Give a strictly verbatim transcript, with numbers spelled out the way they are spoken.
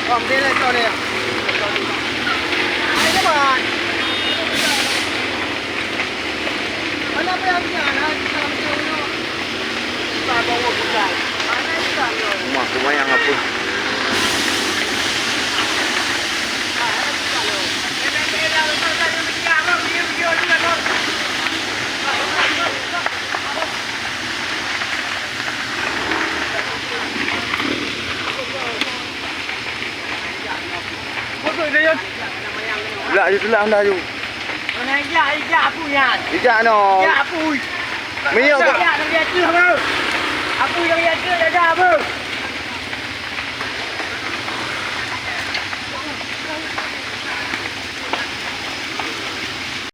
Bang, dia lecok dia. Hai, teman. Mana apa yang dia? Hai, kita macam mana? Kita bawa bukan. Mana kita, bro? Rumah lumayan apa? Tulak aju, tulak honda aju. Mana ijak, ijak apa nyan? Ijak no. Ijak apa? Minyak ke? Ijak dari atas apa? Apa dari atas ada apa?